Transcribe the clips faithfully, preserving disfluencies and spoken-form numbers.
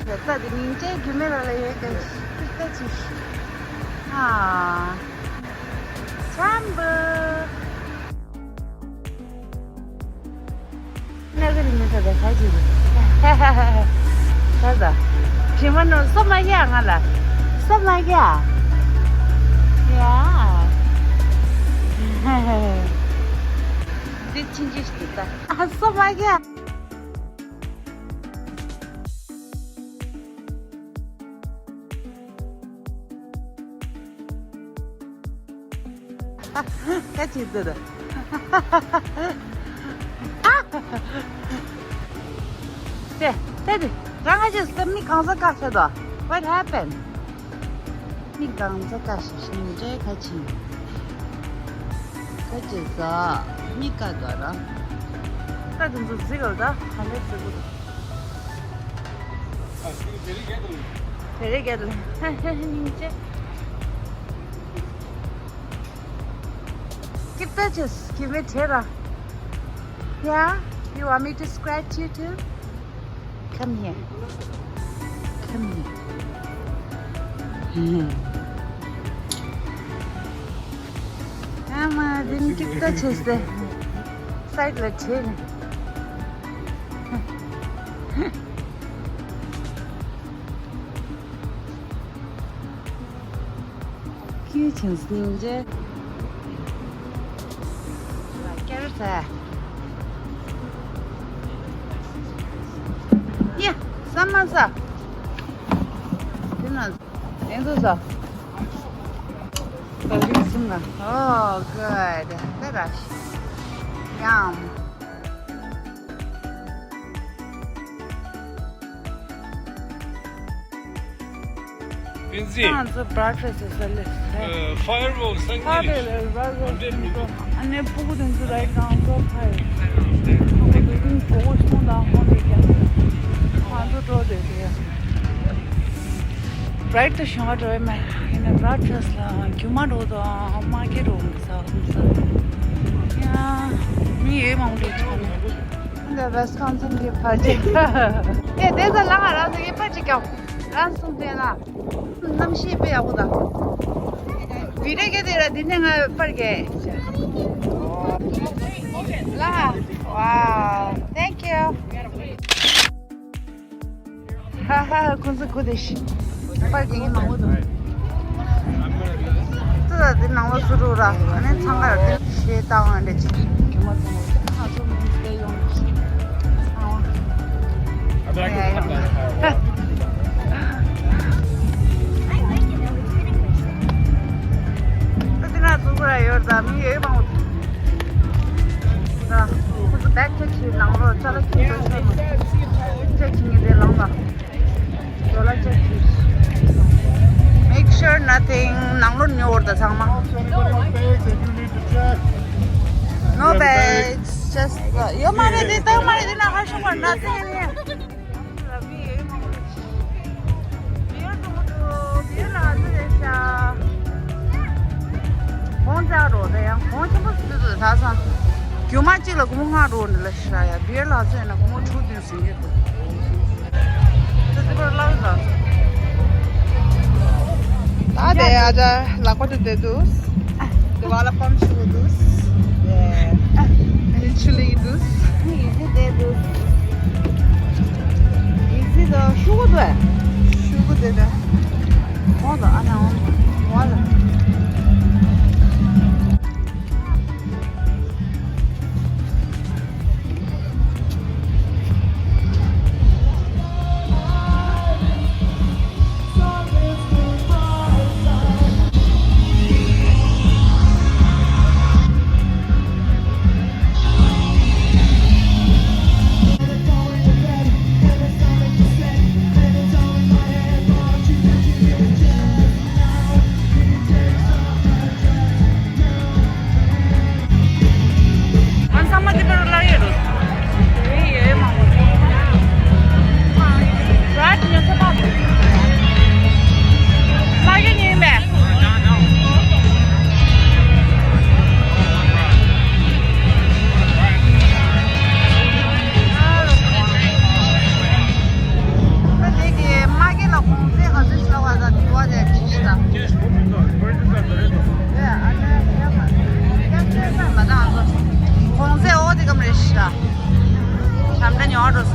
ད་ལྟ་དེ་ཉིན་ཅེ་རྒྱུ་མེད་ལ་ལ་ཡོད་ཀྱང་ཤི་ཏི་ཏི་ཅི་ཤི། ཨ། ཆམ་བུ། ན་གི་རི་མི་ཚ་ད་ཁ་ཅིག་རེད། ད་ད། དྲི་མ་ནོར་སོ་མ་ཡ་ང་ལ། སོ་མ་ཡ། ཡ། འདི་ཕྱིན་ཅི་ཞིག་ད། ཨ་སོ་མ་ཡ། ཁ་ཅིག་ཏུ་ར། ཏེ་ཏེ་ཏེ། རང་ང་ཅི་སྟབས་མི་གང་ཟག་ཀ་ཤ་དོ། What happened? མི་གང་ཟག་ཀ་ཤ་ཤིང་འདྲེ་ཁ་ཅིག་ཁ་ཅིག་ཟ། མི་ཀ་དོ་ར། ད་དུང་ཚོ་ཟི་ག་ལ་ད་ཧ་ལས་ཟི་གུ། དེ་རེ་གལ་དུ་ཧ་ཧ་ཧ་ཉིན་ཅེ། Keep touches, give me terror. Yeah, you want me to scratch you too? Come here. Come here. Come on, didn't keep touches there. Side ལ་ཁྲིད། ཁྱི་ཆེན་སྙིང་རྗེ། ལ་ཀེ་རི་ཚ། ཡ། ས་མ་ས། དེ་ན། དེ་ཚོ་ས། ད་ལིང་སུམ་ན། Oh, good. Good. Yum. Binzi. ང་ཚོ་breakfast ཟ་ལེ། Uh, fireworks, ཕ་དེ་English. ལ་breakfast ཨ་ནི་སྤུ་གུ་དེ་ཚོ་right now so tired. ཁོ་དེ་ཚོ་གོ་བོ་སོང་དང་ཧོན་དེ་ཀྱང་ང་ཚོ་འགྲོ་དེ་དེ། Bright ཏུ་བྱུང་བ་འགྲོ་ཡི་མེད། ཡིན་ན་breakfast ལ་རྒྱུ་མ་འགྲོ་དང་མ་སྐྱེ་འགྲོ་མི་ཟ་མི་ཟ། ཡ། མི་ཡོད་མང་པོ་འགྲོ་ཆོག་ནས། འདི་Wisconsin གི་ཕར་ཅིག་ཨེ་དེ་ཚོ་ལ་ང་རང་ཚོ་གི་ཕར་ཅིག་སྐྱོ། རང་གསུང་དེ་ན། གནམ་གཤིས་དཔེ་ཡག་པོ་དང་། བི་རེ་གེ་དེ་ར་འདི་ནས་ང་ཕར་གེ། ལ། Wow, thank you. ཧ་ཧ། ཁོང་ཚོ་དགུ་དེ་ཤི། པར་རྒྱག་མཁན་མང་པོ་འདུག་ཏུ་ད་དེ་ནང་ལོགས་སུ་རུ་ར། ཨ་ནི་ཚང་མར་དེ་ཤེས་བཏང་བ་འདྲ་ཅིག་གི་མ་ཚང་མ་ང་ཚོ་མིན་སྟེ་ཡོང་ཤི། ཨ་ཡ་ཡ། ད་དེ་ན་ཚུགས་ར་ཡོད་ད་མི་ཡོད་མང་པོ་འདུག་ད་ཁོ་ཚོ་བེག་ཅེག་བྱེད། ནང་ལོགས་ཅ་ལག་ཅེག་བྱེད། ཅེག་བྱེད་མཁན་དེ་ལངས་པ། ཅ་ལག་ཅེག་བྱེད། Make sure nothing ནང་ལོགས་ཉོ་འོར་ད་ཚང་མ། No bags, just ཡོད་མ་རེད་དེ། ད་མ་རེད་དེ་ན་ཧ་ཤོང་བར་nothing in here. གོང་ཚ་རོ་དེ་ཡང་གོང་ཆེན་པོ་སུ་དུ་ད་སང་། རྒྱུ་མ་གཅིག་ལ་སྒོར་མོ་ལྔ་རོ་འདི་ལ་ཤ་ཡ། བི་ཡར་ལ་ཚོད་ན་སྒོར་མོ་དྲུག་བདུན་ཟིན་གྱི་འདུག་ད་དེ་པར་ལག་ལ། ད་དེ་ཨ་ཅག་ལག་པ་དེ་དེ་འདུག་དེ་བ་ལ་ཕམ་ཤུ་གུ་འདུག་ཨེ་ཆུ་ལི་འདུག་ཡི་ཟི་དེ་འདུག་ཡི་ཟི་དང་ཤུ་གུ་འདུག་ཤུ་གུ་དེ་དེ། འོང་དང་ཨ་ན་འོང་། འོང་ལ།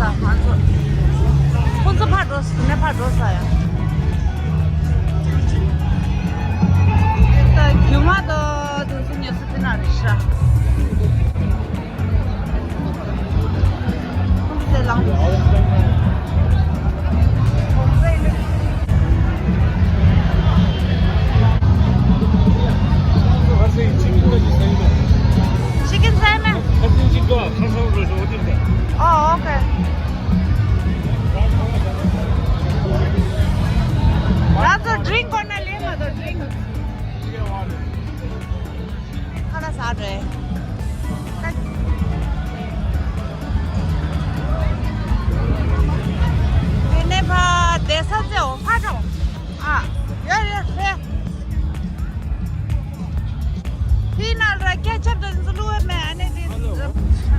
ང་ཚོ། ཁོང་ཚོ་ཕར་འགྲོ་ཟེར་ནས་ཕར་འགྲོ་ས་ཡ། ད་རྒྱུ་མ་དང་དེ་ཚོ་ཉོ་ས་དེ་ན་རེད་ཤག་ཁོང་ཚོ་ལངས་འདུག Chicken sandwich. Oh, okay. That's a drink on a lima, the drink. ཁ་ལག་ཟ་འགྲོ། དེ་ནས་ཕ་བསྡད་ས་ཚེ་འོ་ཕ་འགྲོ། ཨ། ཡོད་ཡོད་ཧེ། དེའི་ནང་ལ་ketchup དང་འཛུ་ལུ་བས་མེད་ཨ་ནི་དེ།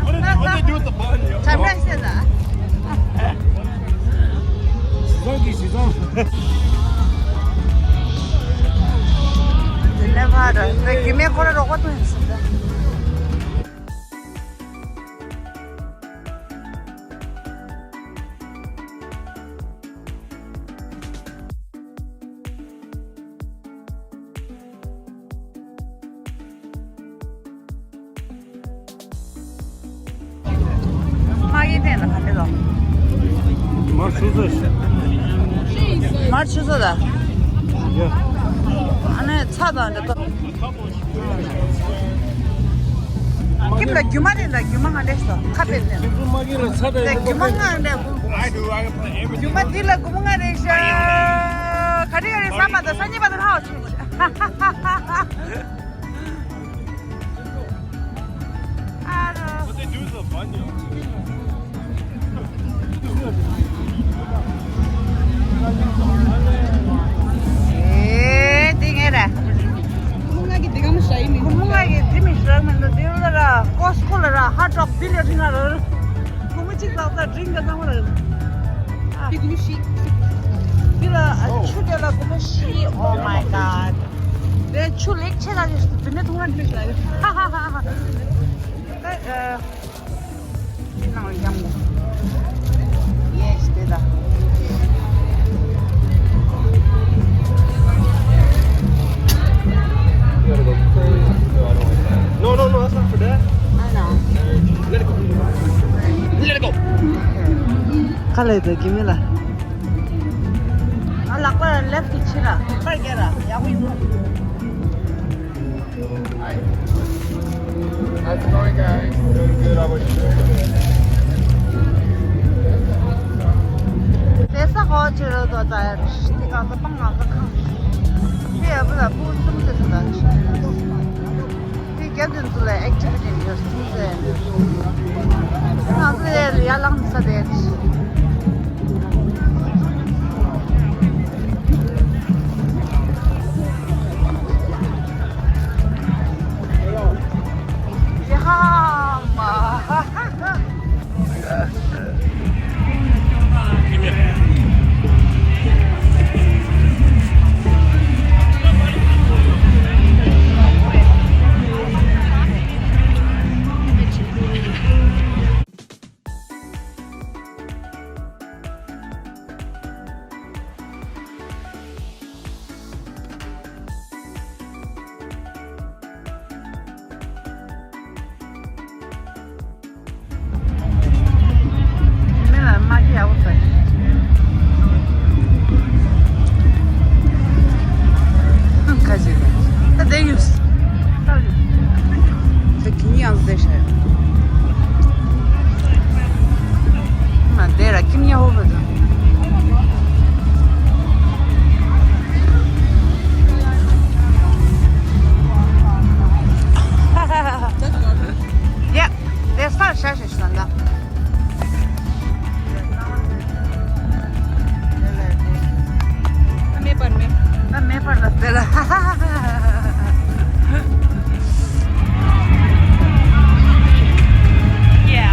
What did, what did they do with the bun, yo? ཁྲམ་ར་བཤད་ལ། ཞི་ཙང་གིས་ཞི་ཙང་། དེ་ནས་ཕར་རྒྱུ་མའི་ཁོ་ར་རོགས་པ་ཐུག་ཡིན་ཟེར། མ་ཡི་དེ་ལ་ག་འདྲ་དང་། མར་ཆུ་ཚོད་ཤི། མར་ཆུ་ཚོད་ལ། ཡ། ཨ་ནི་ཚྭ་དང་འདྲ་ཏོ། ཁྱིམ་ལ་རྒྱུ་མ་རེད་ལ་རྒྱུ་མ་ང་ལས་སོ་ཁ་པེ་ནས། ཁྱིམ་ཚང་མ་གི་ལ་ཚྭ་དང་རྒྱུ་མ་ང་འདྲ། རྒྱུ་མ་དེ་ལ་སྒོར་མོ་ལྔ་རེད་ཤག་ག་རེ་ག་རེ་ས་མ་དང་ས་གཉིས་པ་དང་ལྷག་ཆུ། ཨ་རོ། ཨེ་འདི་ངས་ར། ཁོ་མོ་ང་གི་འདི་ག་མི་ཤ་ཡི་མི། ཁོ་མོ་ང་གི་འདི་མི་ཤ་མི་འདུག་འདི་ལ་ར་ཀོ་སི་ཀོ་ལ་ར་ཧ་ཊོག་འདི་ལ་རིང་ང་ར། སྒོར་མོ་གཅིག་ལག་ས་ཌི་རིང་ག་ཚང་མ་ལ། འདི་སྒོར་མོ་བཞི། འདི་ལ་ཆུ་དེ་ལ་སྒོར་མོ་བཞི། Oh my god. དེ་ཆུ་ལེགས་ཆེ་ལ་ཡོད་དེ་ནས་འཐུང་ན་འགྲིག་ལ་ཡོད། ཧ་ཧ་ཧ་ཧ། ཨ་ཨ། ནང་ལ་འགྱམ་གོ། Yes དེ་ལ། No, no, no, that's not for that. I know. Let it go. Let it go. ཁ་ལས་དེ་གི་མི་ལ། ཨ་ལག་པ་ལེབ་ཀྱི་ཕྱི་ལ་པར་རྒྱ་ར་ཡག་པོ་ཡིན་པ། How's it going, guys? Doing good. How about you? དེ་ས་ཧོ་ཆེ་རོ་དོ་ད་ཡ་དེ་གང་ས་པང་ང་ས་ཁང་། དེ་ཡ་བུ་ལ་བུ་གསུམ་དེ་ཚོ་ད། དེ་རྒྱབ་དེ་ཚོ་ལ་ཨེག་ཊི་བི་ཊི་ཡོད་སུ་ཟེར། ང་ཚོ་ཡ་ལ་ཡ་ལངས་ས་དེ། མི་ལ་མ་ཁི་ཡག་པོ་ཟ། ཁ་ཅིག་ད་དེ་ཡོད། ད་ཁྱིམ་ཡང་བསྡད་ཤག་མ་བསྡད་ར་ཁྱིམ་ཉག་པོ་མ་འདུག་ཡ། དེ་སར་ཤ་ཤ་ཤ་ད། མེད་པར་མེད། ད་མེད་པར་ལ་ཟེར། Yeah.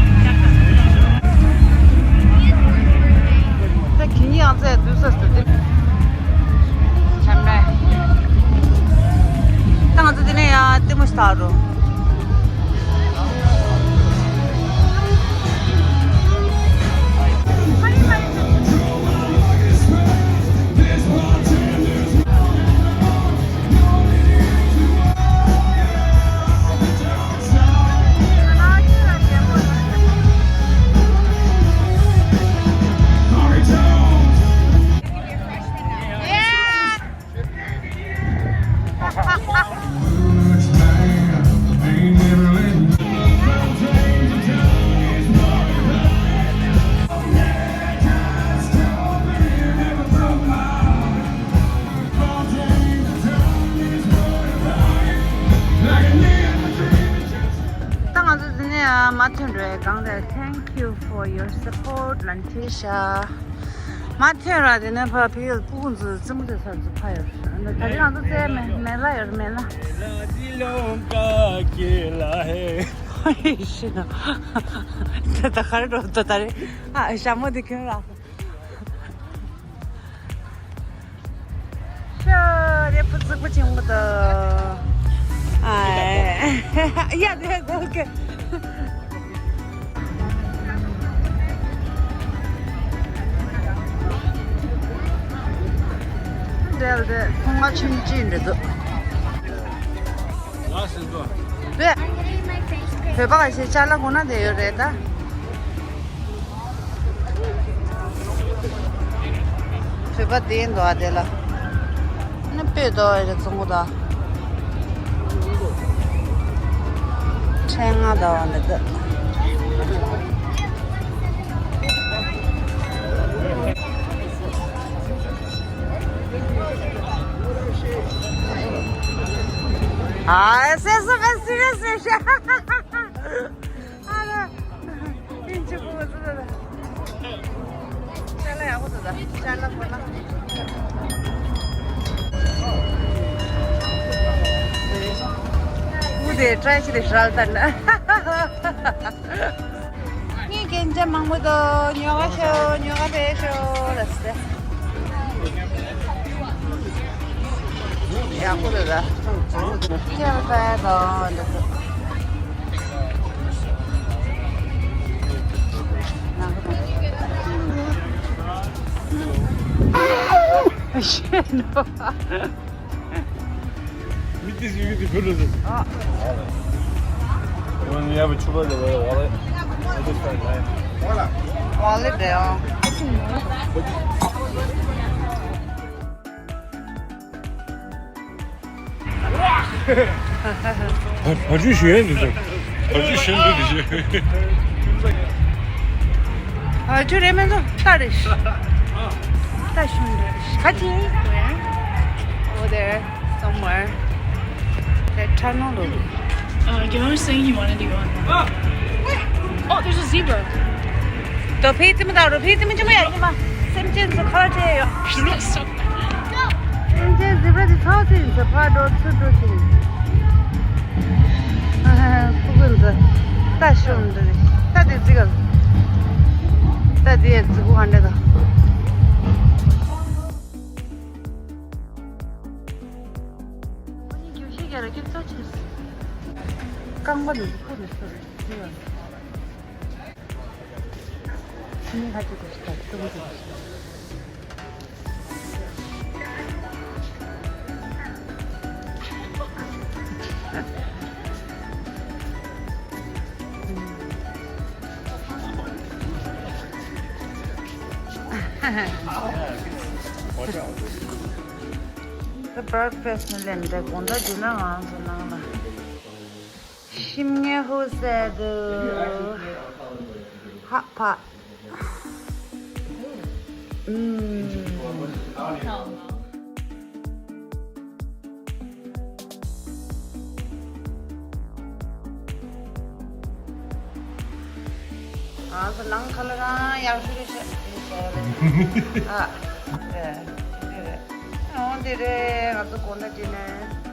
མ་ཐོན་རེད་གང་རེད། Thank you for your support ལན་ཆེ་ཤ། མ་ཐོན་ར་དེ་ནས་ཕར་ཕི་ཡོད་སྤུ་གུ་ཚོ་རྩེད་མོ་རྩེ་ས་ཚོ་ཕ་ཡོད། ད་རིང་ང་ཚོ་རྩེ་མེད་མེ་ལ་ཡོད་མེ་ལ། ཧོ་ཡི་ཤི་ན། ད་ད་ག་རེ་འགྲོ་ད་ད་རེ། ཨ་ཞྭ་མོ་དེ་ཁྱོད་ར། ཤ་རེ་ཕུ་ཙི་ཕུ་ཆེན་པོ་དང་། ཨ་ཡ་དེ་དགོས་ཀྱི། འདྲེལ་དེ་ཁོང་ང་ཆུང་ཆུང་འདྲེ་འདུག་བོད་པ་ག་ཞེས་ཅ་ལག་ཁོ་ན་དེ་ཡོད་རེད་ད། བོད་པ་དེ་འདུག་ཨ་དེ་ལ། ནི་སྤོས་དོ་རེ་བཙོང་གོ་ད། ཕྲེང་ང་དོ་འདི་དོ། ཨ་སེ་སོ་ཕེ་སི་རི་ཡས་རེད་ཤག་ཨ་ལ། ཨིན་ཅི་པོ་ཙི་ལ། ཅ་ལག་ཡག་པོ་འདུག་ད། ཅ་ལག་པོ་ལ། ཨུ་དེ་བཀྲ་ཤིས་དེ་ཧྲལ་ད་ན། ངའི་རྒྱན་ཆ་མང་པོ་འདུག་ཉོ་ག་ཤོག་ཉོ་ག་ཕེབས་ཤོག་ལ་ཟེར། ཡག་པོ་རེད་ད། ཁྱེད་ལ་ད་ཡ་དང་འདི་ཚོ། ཤེས་འགྲོ། Mit diesem Video würde das. ཨ། ཡང་ཡང་བྱུང་བ་ལས་བ་ལས་བ་ལས་བ་ལས་བ་ལས་བ་ལས། བ་ཅུ་ཞུ་ཡས་འདུག་ཟེར། བ་ཅུ་ཞུ་འདུག་ཟེར། བ་ཅུ་རེད་མི་འདུག་ད་རེད། ད་ཞུ་འདུག་ག་ཅི། Over there, somewhere. That tunnel. Uh, do you remember saying you wanted to go on that? Oh, there's a zebra. ད་ཕི་ཏི་མ་ད་རོ་ཕི་ཏི་མ་ཅི་མ་ཡ་ཉི་མ་སེམས་ཅན་ཚོ་ཁ་ལ་ཁྲེལ་ཡོད། She looks so bad. སེམས་ཅན་ཟི་བྲ་དེ་ཚོ་ཚིག་ཟ་ཕ་འགྲོ་ཚུར་འགྲོ་ཞིག་ཨ་ཧ་ཧ་ཕུ་གུ་ཚོ་ད་ཤོམ་འདི་ད་དེ་ཚིག་ད་དེ་ཚིག་གུ་ཧ་འདྲ་ད། རྐང་པ་ནི་ཁོ་ནི་སོ་རེད། The breakfast ནི་ལེན་ཏེ་དགོང་དག་ཌི་ནར་ང་ཚོ་ནང་ལ། ཤིམ་ངའི་ཧུ་ཟེར་དུ་ཧ་ཕ། ཨུམ། ང་ཚོ་ནང་ཁ་ལ་རང་ཡག་ཤོས་རེད་ཤག་ཨ། རེད་རེད། འོ་འདི་རེད། ང་ཚོ་དགོང་དག་ཌི་ནར།